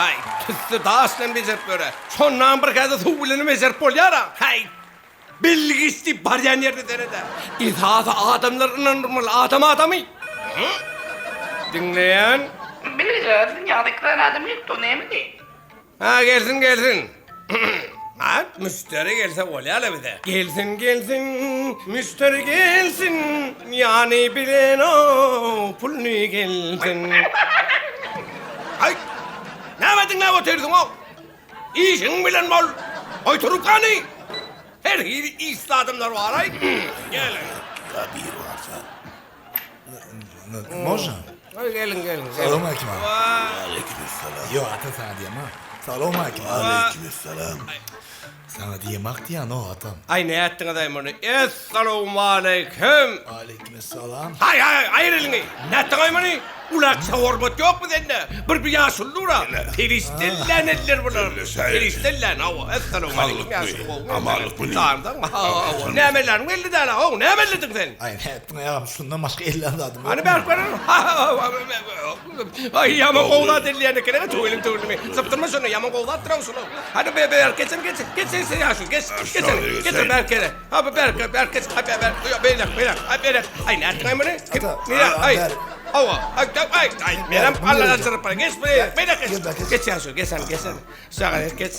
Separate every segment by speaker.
Speaker 1: Baý, tüsse daş bilen bejerip ýör-ä. Şondan bir käse suw bilenem bejerip bolýar-a. Häý, bilgiç diýip barýan ýerde seret-ä. Esasy adamlar ynandyrmaly, adam adamy. Diňleýän.
Speaker 2: Bilgiç aga, siziň ýaňy iki sany adam gelipdi, o nämedi?
Speaker 1: Ha, gelsin, gelsin. Ha, müşderi gelse bolýar-la bize. Gelsin, gelsin, müşderi gelsin, ýany bilen-ow, pulny gelsin. Aý, näme diňläp otyrsyň-ow? Işiň bilen bol. Goý trubkany. Her hili işsiz adamlar bar-aý. Geliň.
Speaker 3: Ýa biri barsa.
Speaker 4: Można?
Speaker 1: Aý, geliň, geliň.
Speaker 4: Salam aleýkum.
Speaker 3: Waleýkim-essalam.
Speaker 4: Ýok, ata saňa diýemok. Salam aleýkum.
Speaker 3: Waleýkim-essalam.
Speaker 4: Saňa diýemak diýýän-ow, atam.
Speaker 1: Aý, nätdiňiz-aý muny? Essalawmaleýkim.
Speaker 4: Waleýkim-essalam.
Speaker 1: Aý, aý, aýyr eliňi. Nätdiň-aý muny? Ulakça hormat ýokmy sende? Bir bir ýaşuly dur-a. Perişdellän eller bular. Perişdellän, hawa. Essalawmaleýkim ýaşuly gowymy?
Speaker 3: Amanlykmy?
Speaker 1: Jandaňmy? Hawa. Näme elleriň belli däl-a, how, näme ellediň sen?
Speaker 4: Aý, nätdiň agam, şundan başga ellän zadym ýok.
Speaker 1: Hany berk ber. Aý, ýaman gowy zat elleýän ekeniň-a, tüweleme, tüweleme. Sypdyrma şony, ýaman gowy zatdyr-ow şular. Hany be, berk geçen, geç, geç sen, sen ýaşuly, geç, geç, geç, berk gele. Ha, bu berk, berk geç, ha, berk, beýlek, beýlek, ha, beýlek. Aý, nätdiň-aý muny? Kim, nirä, aý. Hawa, aý, aý, aý, menem Alladan çyryp bar. Geç, beýlek geç. Geç ýaşuly, geç, hany, geç, hany. Şaga geç.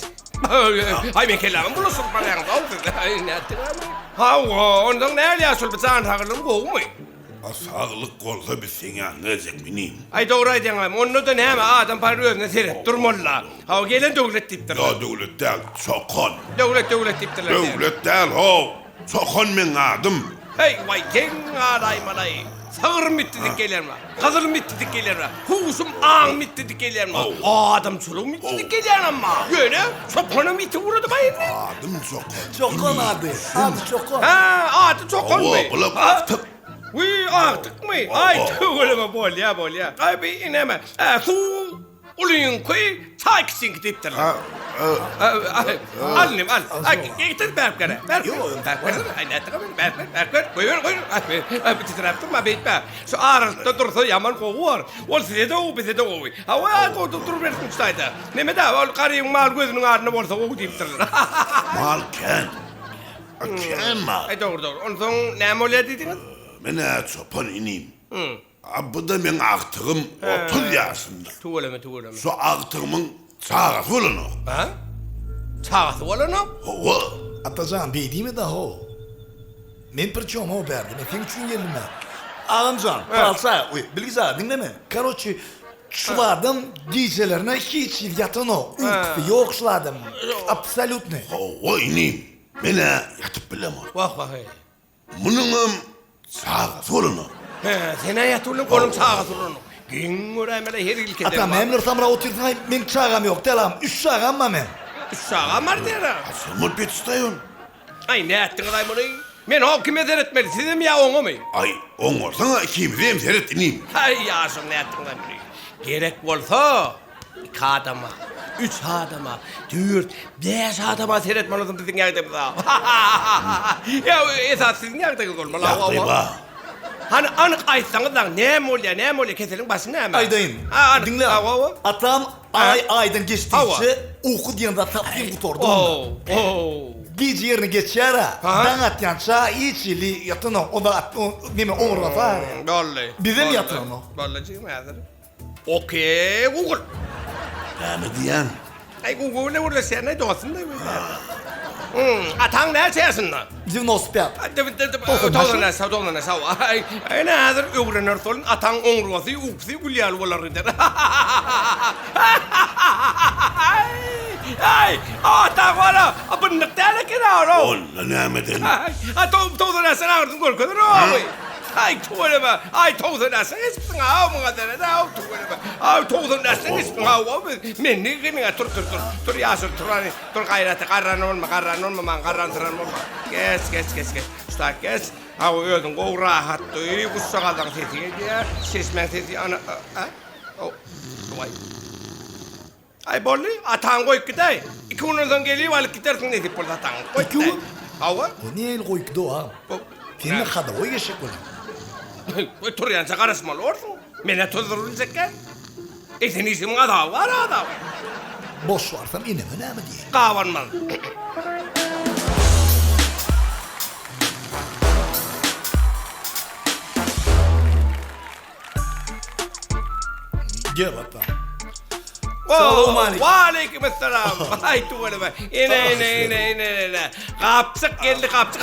Speaker 1: Aý, men kellämi bulaşdyryp barýaňyz, how siz. Aý, nätdiň-aý muny? Hawa, onsoň näl ýaşuly, bu jan saglygyň gowumy?
Speaker 3: A saglyk bolsa biz seň ýanyňa geljekmi inim?
Speaker 1: Aý dogry aýdýaňam, onda-da näme adam pahyr özüne seredip durmaly-la. Hawa gelen döwlet diýipdirler.
Speaker 3: Ýo döwlet däl, çokan.
Speaker 1: Döwlet döwlet diýipdirler.
Speaker 3: Döwlet däl how, çokan meň adym.
Speaker 1: Heý waý geň galaýmalaý. Sygyrym bitdi dik gelýärmi? Gyzylym bitdi dik gelýärmi? Huşum aňym bitdi dik gelýärmi? Adamçylygym bitdi dik gelýänem bar. Ýöne çopanam ýiti ugradyma indi.
Speaker 3: Adym çokan.
Speaker 4: Çokan ady. Ady çokan.
Speaker 1: Hä, ady çokanmy?
Speaker 3: Hawa, bulam agtyk.
Speaker 1: Wiý, agtykmy? Aý, tüweleme, bolýa, bolýa. Aý, bi näme? Ä, suw ulyňky, çaý kiçiňki diýipdirler. Al inim, al. Aý, getir bärik bere. Bärik ber. Bärik bersene. Aý, nätdiň meni? Bärik ber, bärik ber. Goýber, goýber. Aý, titräp durma, beýtme. Şu aralykda dursa ýaman gowy bor. Ol size-de gowy, bize-de gowy. Hawa, gowy durubersin şu taýda. Neme-dä, ol garybyň maly gözüniň alnynda bolsa gowy diýipdirler.
Speaker 3: Mal kän. Kän mal.
Speaker 1: Aý, dogry, dogry. Onsoň näme bolýar diýdiňiz?
Speaker 3: Men-ä çopan inim. A bu-da meň agtygym 30 ýaşynda.
Speaker 1: Tüweleme, tüweleme.
Speaker 3: Şu agtygymyň çagasy bolanok.
Speaker 1: A? Çagasy bolanok?
Speaker 3: Hawa.
Speaker 4: Atajan, beý diýme-dä how. Men priçom how bärde, men seň üçin geldim-ä. Agamjan, palça, oý, Bilgiç aga, diňle meni. Karoçi, şul adam gijelerine hiç hili ýatanok, ukusy ýok şul adamyň. Absolýutnyý.
Speaker 3: Hawa inim, men-ä ýatyp bilemok.
Speaker 1: Wah, wah-eý.
Speaker 3: Munuňam çagasy bolanok.
Speaker 1: Hä, sen-ä ýatyp bilen onuň çagasy bolanok. Geň göräýmeli her hili kesel
Speaker 4: Ata,
Speaker 1: bar.
Speaker 4: nämeler samrap otyrsyň-aý, meň çagam ýok däl agam, üç çagam bar meň.
Speaker 1: Üç çagam bar diýer-ä.
Speaker 3: A sen bolup ýetişdaý ony.
Speaker 1: Aý, nätdiňiz-aý muny? Men ho kime seretmeli, sizemi ýa oňamy?
Speaker 3: Aý, oňarsaň-a ikimize hem seret, inim.
Speaker 1: Aý, ýaşuly nätdiňiz-aý muny? Gerek bolsa, iki adama, üç adama, dört, bäş adama seretmeli bolsun biziň ýagdaýymyza. Ýa, esasy siziň ýagdaýyňyz bolmaly.
Speaker 3: Ýagdaý bar.
Speaker 1: Hany, anyk aýtsaňyz dagy, näme bolýar, näme bolýar, keseliň başy näme?
Speaker 4: Aýdaýyn.
Speaker 1: Ha, anyk.
Speaker 4: Diňle.
Speaker 1: Hawa.
Speaker 4: Atam Aý aýdan geçdigiçe uky diýen zat tapgyn gutardy onda. Gije ýerine geçýär-ä, daň atýança hiç hili ýatanok, o zat neme oňurgasy agyrýar.
Speaker 1: Boldy.
Speaker 4: Bizem ýatyranok.
Speaker 1: Boldy jigim häzir. Okey Google.
Speaker 3: Näme diýýäň?
Speaker 1: Aý Google bilen gürleşýän-aý dostum-da. Ataň näçe ýaşynda?
Speaker 4: Dewnostpýat.
Speaker 1: Togsan togsan hawa. Ine häzir öwreneris ol ataň oňurgasy, ukusy gül ýaly bolar gider. Aý, ataň wala, bynnyk däl eken a ol.
Speaker 3: Onda näme eden?
Speaker 1: A 90 ýaşdan agyrsyny görkezer o. Aý tüweleme. Aý 90 ýaşdan geçipsiň a muňa seret a tüweleme. Aý 90 ýaşdan geçipsiň a men ne tur tur tur. Tur ýaşuly tur hany. Dur gaýrat et, garran bolma, garran bolma, maňa garransyran bolma. Geç, geç, geç, geç. Şutak geç. Hawa, özüň gowy rahat duý, guşjagazyň sesi gelýär, çeşmäň sesi ana, a, o, waý. Aý boldy, ataňy goýup gidäý. Iki günden soň gelip alyp gidersiň nesip bolsa ataňy. Goýup
Speaker 4: Iki
Speaker 1: gidäý.
Speaker 4: gün?
Speaker 1: Hawa.
Speaker 4: O nähili goýup gidew agam? Sen-de hadowoý eşek bolýaň.
Speaker 1: Goý, turýança garaşmaly borsuň. Men-ä tozduryp biljekgä. Eden işimiň azaby bar, azaby.
Speaker 4: Boş barsam eneme näme diýerin?
Speaker 1: Gabanmaz.
Speaker 4: Gel ata. Salowmaleýkim.
Speaker 1: Waleýkim essalam. Aý tüweleme. Ene ene ene ene ene. Gapjyk geldi gapjyk.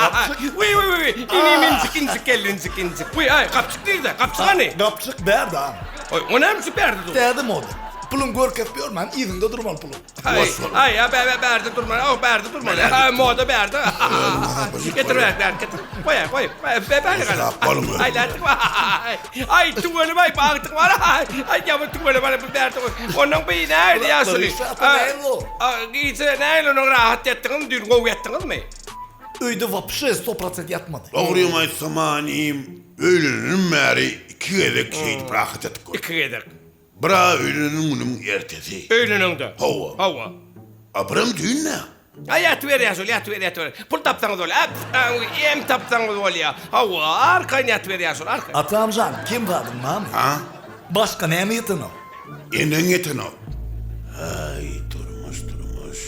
Speaker 4: Gapjyk.
Speaker 1: Wiý wiý wiý. Inim injik injik geldi injik injik. Wiý aý gapjyk nirde? Gapjyk hany?
Speaker 4: Gapjyk bärde agam.
Speaker 1: Oý o näme üçin bärde dur?
Speaker 4: Täze moda. Puluň görkezip ýörmän yzyňda durmaly puluň.
Speaker 1: Aý aý a bä bä bärde durmaly. O bärde durmaly. Ha moda bärde. Getir bär bär getir. Goý goý. Bä bärde gal. Aý lätdik. Aý tüweleme aý bagtyň bar. Aý ýa tüweleme bu bärde goý. Onuň bi nähili ýaşuly? Gije nähili onuň rahat ýatdyňyzmy düýn gowy ýatdyňyzmy?
Speaker 4: Öýde wapşe 100% ýatmady.
Speaker 3: Dogrymy aýtsam inim öýlenenim bäri iki gezek şeýdip rahat ýatyp gördüm.
Speaker 1: Iki gezek.
Speaker 3: Bir-ä öýlenen günüň ertesi.
Speaker 1: Öýleneňde.
Speaker 3: Hawa.
Speaker 1: Hawa.
Speaker 3: A birem düýn-dä.
Speaker 1: A ýatyber ýaşuly, ýatyber, ýatyber. Pul tapsaňyz bolýa. Em tapsaňyz bolýa. Hawa, arkaýyn ýatyber ýaşuly, arkaýyn.
Speaker 4: Atamjan, kem zadyň barmy?
Speaker 3: Ha?
Speaker 4: Başga näme ýetenok?
Speaker 3: Eneň ýetenok. Aý, durmuş, durmuş.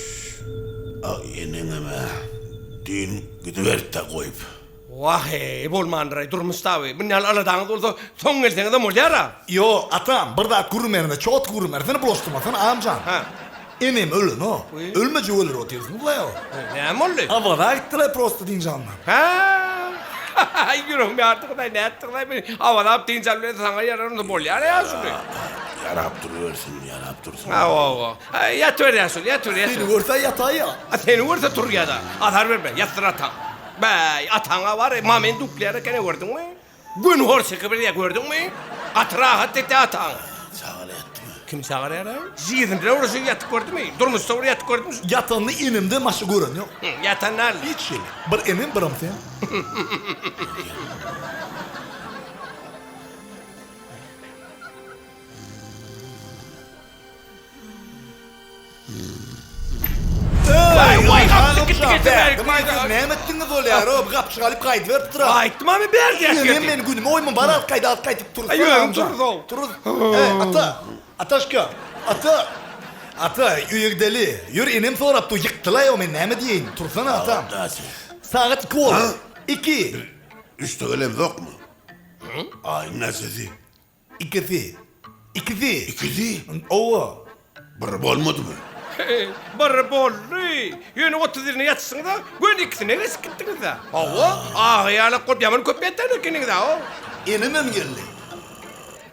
Speaker 3: A eneňem-ä düýn gidiberdi-dä goýup.
Speaker 1: Wah-eý, bolmandyr-aý, durmuş taby. Mundan ýaly aladaňyz bolsa, soň gelseňizem bolýar-a.
Speaker 4: Ýok, atam, bir zat gürrüň berende çot gürrüň bersene, bulaşdyrmasana, agamjan.
Speaker 1: Hä.
Speaker 4: Enem ölenok. Ölmejek ölür otyrsyňyz-laý.
Speaker 1: Näme boldy?
Speaker 4: Awaza gitdiler prosta dynç alman.
Speaker 1: Hä. Ýüregim ýardy Hudaý, nätdiňiz-aý meni? Awazap dynç alyp bilen saňa ýarar onda bolýar-a ýaşuly.
Speaker 3: Ýarap durubersin, ýarap dursun.
Speaker 1: Hawa, hawa. Ýatyber ýaşuly, ýatyber, ýatyber.
Speaker 4: Seni görse ýataýýa.
Speaker 1: Seni görse turýa-da. Azar berme, ýatdyr ataň. Bäý, ataňa bar, mamen dukleýär eken-ä gördüňmi? Gün hor çekip bilýär, gördüňmi? Gaty rahat etdi ataň.
Speaker 3: Çagaly ýatdymy?
Speaker 1: Kim çagarýar-a? Jigidinde bir şu ýatyp gördümi? Durmuşda bir ýatyp gördümi?
Speaker 4: Ýatanyny enemden başga gören ýok.
Speaker 1: Ýatan däl.
Speaker 4: Hiç hili. Bir enem, biram sen.
Speaker 1: Waý, waý, gapjyk gitdi getirmälik.
Speaker 4: Näme etdiňiz bolýar, o gapjyk alyp gaýdyberipdir.
Speaker 1: Gaýtdym abi berdi ýa.
Speaker 4: Ýöne men günüme goýma, bar alyp gaýt, alyp gaýdyp turuz.
Speaker 1: Aý, ýöne turuz ow.
Speaker 4: Turuz. Ey, ata. Ataşka. Ata. Ata, öýe gideli. Ýör, enem sorap dur, ýykdylaý o, men näme diýeýin. Tursana atam. Sagat 2 boldy. 2.
Speaker 3: Üçde gelemzokmy? Aýyň näçesi?
Speaker 4: Ikisi. Ikisi.
Speaker 3: Ikisi?
Speaker 4: Owa.
Speaker 3: Bir bolmadymy?
Speaker 1: Bir boldy. Ýöne 30 ýylyny ýatyşyňyza, göni ikisine geçip gitdiňiz-dä. Hawa, agy ýalak bolup ýaman köp ýatan ekeniňiz-ä, o.
Speaker 4: Enemem geldi.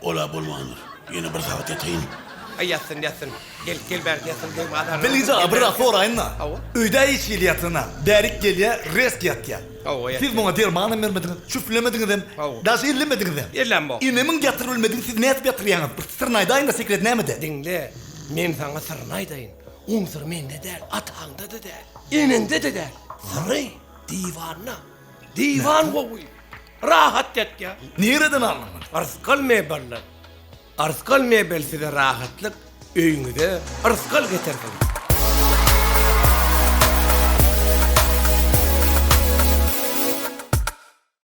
Speaker 3: Ol-a bolmandyr. Ýene bir sagat ýataýyn.
Speaker 1: Aý, ýatsyn, ýatsyn. Gel, gel bärik ýatsyn, degme azar.
Speaker 4: Bilgije aga, bir zat soraýyn-da.
Speaker 1: Hawa.
Speaker 4: Öýde hiç hili ýatana. Bärik gelýä, resk ýatýa.
Speaker 1: Hawa, ýatýa.
Speaker 4: Siz muňa dermanam bermediňiz, çüflemediňizem,
Speaker 1: Hawa.
Speaker 4: daşy ellemediňizem.
Speaker 1: Ellämok.
Speaker 4: Enemiň ýatyryp bilmedigini siz nädip ýatyrýaňyz? Bir syryny aýdaýyň-da, sekret nämede?
Speaker 1: Diňle, men saňa syryny aýdaýyn. Oň syry mende däl, ataňda-da däl, eneňde-de däl. Syry diwanda. Diwan gowy. Rahat ýatýa.
Speaker 4: Nireden aldyň muny?
Speaker 1: Rysgal mebelden. Rysgal mebel size rahatlyk, öýüňize rysgal getirsin.